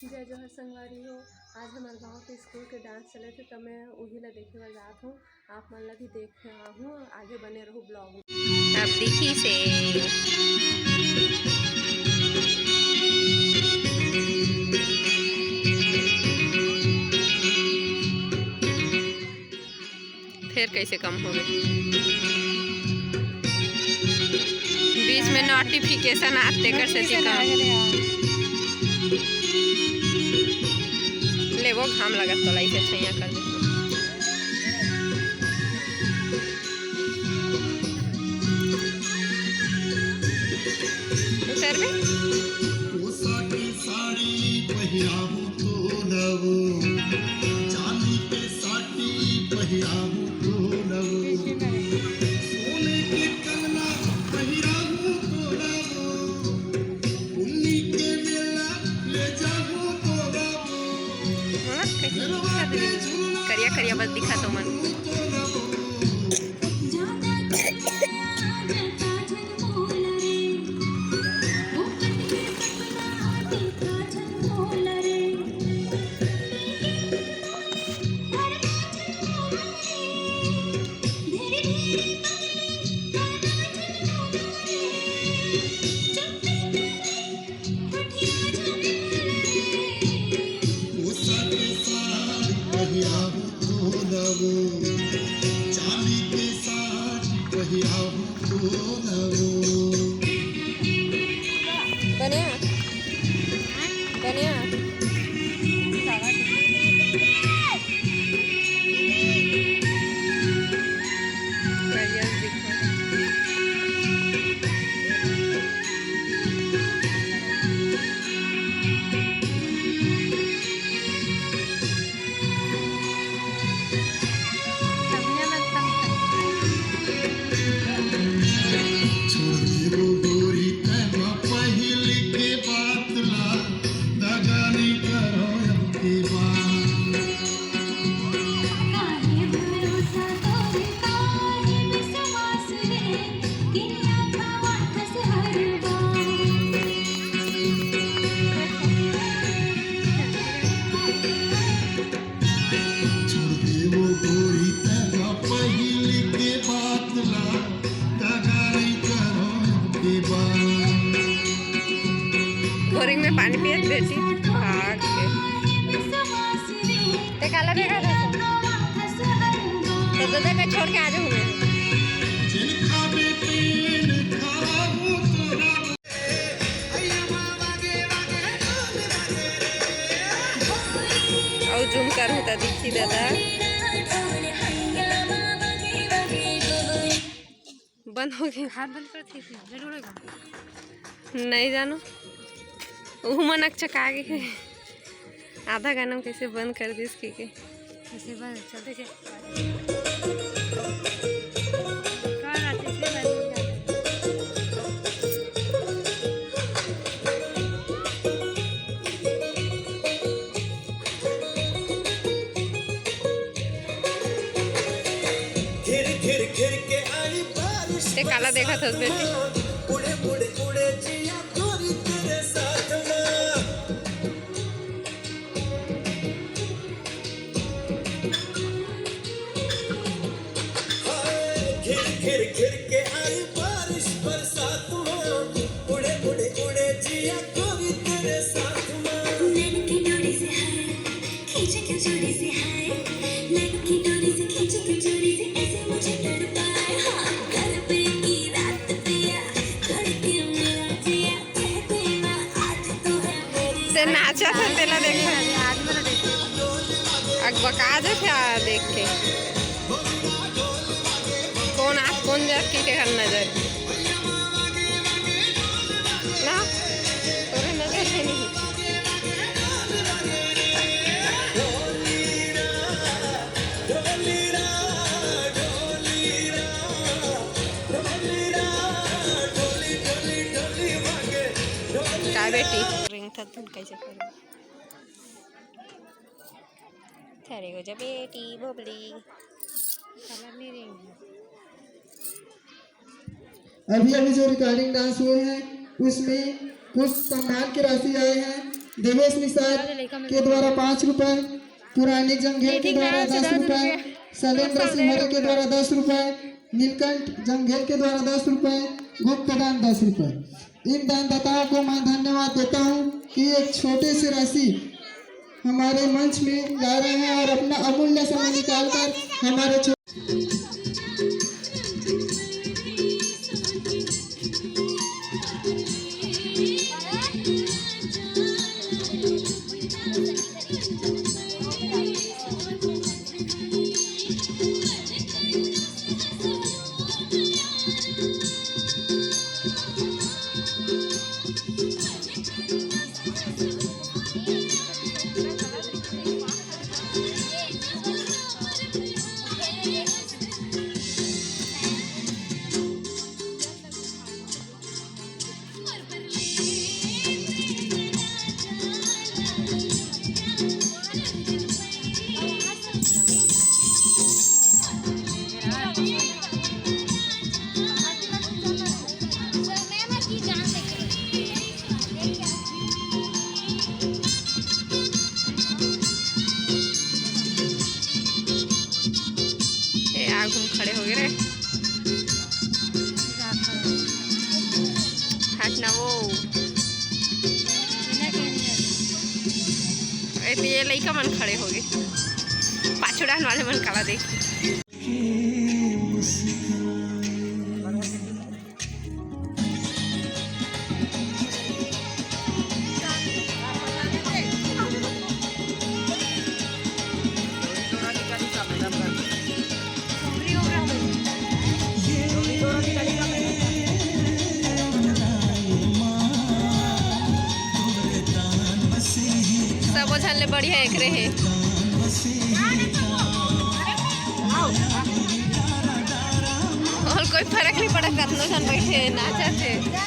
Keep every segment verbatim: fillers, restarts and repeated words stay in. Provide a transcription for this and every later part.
जय जोहार संगवारी हो, आज हमर गांव के स्कूल के डांस चले थे, त मैं उही ला देखे बर जात हूँ। आप मन ला भी देखे आहूँ, आगे बने रहू ब्लॉग में। अब दिखी से फेर कइसे कम होगे। बीच में नोटिफिकेशन आत, तेकर सेती कम। ले वो घाम लगत तोला, इसे छैया कर दे। उतर बे। पोसा के साड़ी पहिराहूँ तोला वो, चांदी के साड़ी पहिराहूँ तोला वो, सोने के कंगना पहिराहूँ तोला वो, उन्नी के मेला ले जाहूँ तोला वो, करिया करिया बस दिखा तो मन। बने? बने? बोरिंग में पानी पियत बेटी भाग के। ते काला बेगा था? तो दादा का छोड़ के आ जाऊँ मैं। अउ जूम करहूँ त दिखी दादा। बंद हो गए। हाथ बंद कर, ठीक है, जरूर होगा। नहीं जानो, उहू मन अकचका गे हे। आधा गाना में कैसे बंद कर दिस की के। कैसे बंद? चलते से। कौन आते से बंद हो जाते? ते काला देखत हस बेटी? ते नाचत हे, तेला देख। अकबका जथे आ देख के। कौन आँख कौन जात के, के हर नजर। ना, तोरे नजर हे नहीं। का बेटी? रिंग था तुम कैसे करबे? थरे हो जा बेटी बोबली। कलर नहीं रिंग। अभी अभी जो रिकॉर्डिंग डांस हुए हैं, उसमें कुछ सम्मान की राशि आए हैं। देवेश निषाद के द्वारा पाँच रुपए, पुरानी जंगेल के द्वारा दस रुपए, शैलेंद्र सिंह मौर्य के द्वारा दस रुपए, नीलकंठ जंगेल के द्वारा दस रुपए, गुप्त दान दस रुपए। इन दानदाताओं को मैं धन्यवाद देता हूँ कि एक छोटे से राशि हमारे मंच में ला रहे हैं और अपना अमूल्य समय निकालकर हमारे छो- ए, आगू में खड़े हो गए रे। हट ना वो। ए, तो ये लइका मन खड़े हो गए। पाछू डाहन वाले मन काला देख। सबो झन ले बढ़िया एकरे हे। और कोई फर्क नहीं पड़ा, कतनो झन बैठे हे, नाचत हे।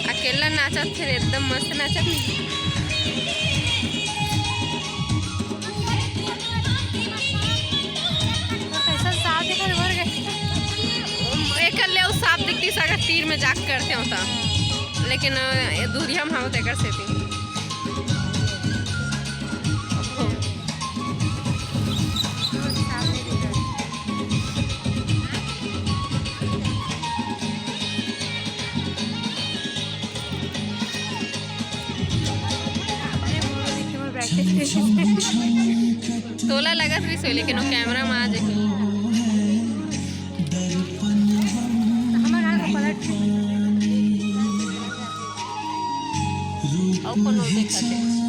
अकेला नाचत हे, एकदम मस्त नाचत हे। कैसन साफ दिखत भर गए। एकर ले अउ साफ दिखती, अगर तीर में जाके करते हो तो, लेकिन, अ, ये दूरिया में हम तेकर सेती। तोला लगत रहिस होही, लेकिन वो कैमरा में आ जाही। हमर हाथ में पलट। अउ कोनो देखत हे।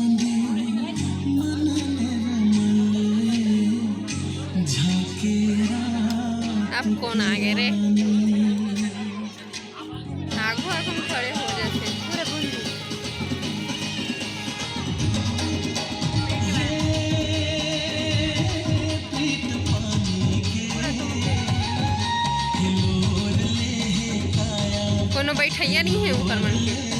अब कोन आगे रे? आगू आगू में खड़े हो जाथे। कोनो बैठइया नहीं है ऊपर मन के।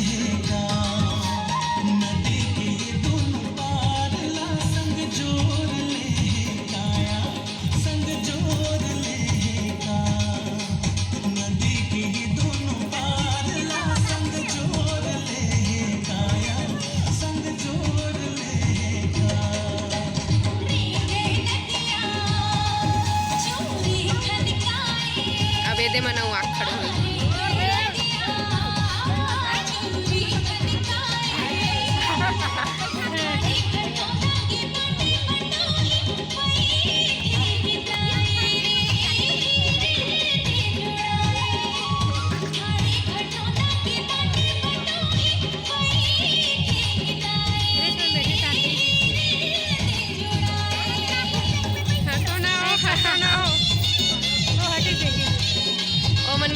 अब एदे मन अउ आग खड़े होई। हटो ना हो, हटो ना हो। वो हटे देखिए। ओ मन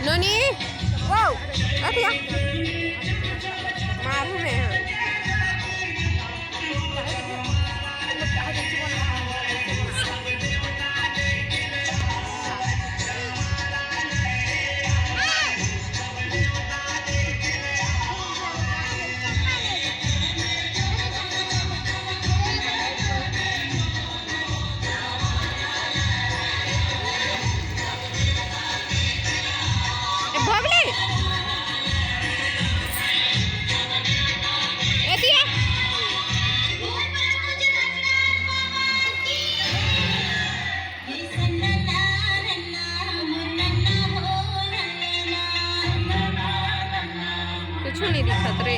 नोनी, वो, अतिया। मारू में, हाँ। ए, भोगली। एतिया। कुछू नहीं दिखत रे।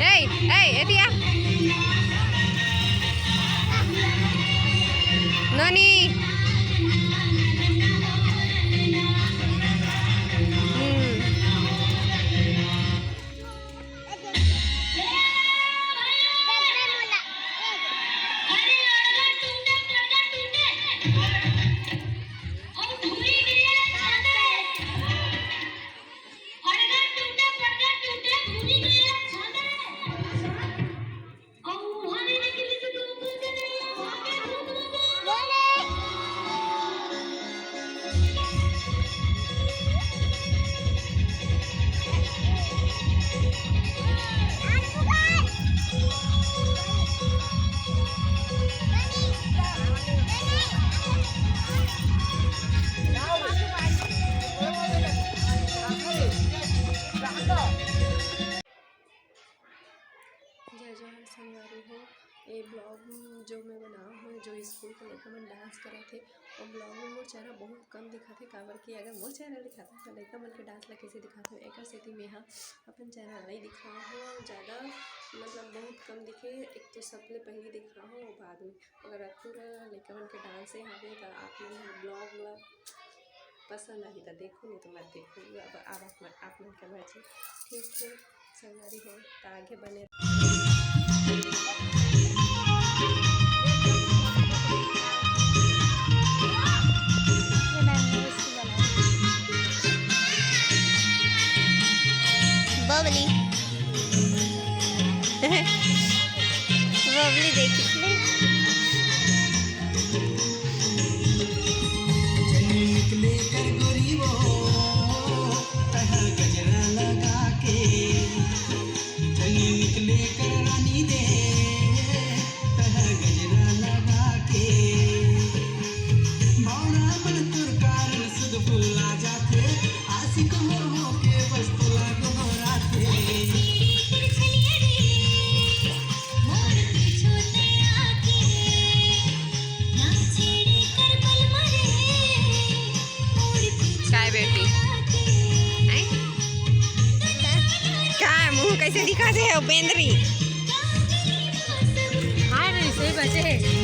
ए, ए, एतिया। नोनी। हम्म। जय जोहार संगवारी हो। ये ब्लॉग जो मैं बनाए हँव, जो स्कूल के लइका मन डांस करत हे, वो ब्लॉग में मोर चेहरा बहुत कम दिखत हे, काबर कि अगर मोर चेहरा दिखत हे, तो लइका मन के डांस ला कैसे दिखत हे? एकर सेती मैं हा अपन चेहरा नहीं दिखाए हँव, ज़्यादा, मतलब, बहुत कम दिखे। एक तो सबले पहले दिखाए हँव, बाद में अगर पूरा लइका मन के डांस हे हावे, तो आप मन ह ब्लॉग ला पसंद आही त देखो, नहीं तो मत देखो। अब, अब आप मन, आप मन के मर्जी। ठीक है संगवारी हो, त आगे बने। बबली। बबली देखी। जनी निकले कर गोरी वो, तहर गजरा लगा के। जनी निकले कर रानी दे, तहर गजरा लगा के। बावड़ा मन तोर कारण सुध फुला जाथे। आशिक हो, हो के बस तोला गोहराथे। काय बेटी? हैं? काय मुंह कैसे दिखा दे है बेंदरी? हाँ रे, सही बात है।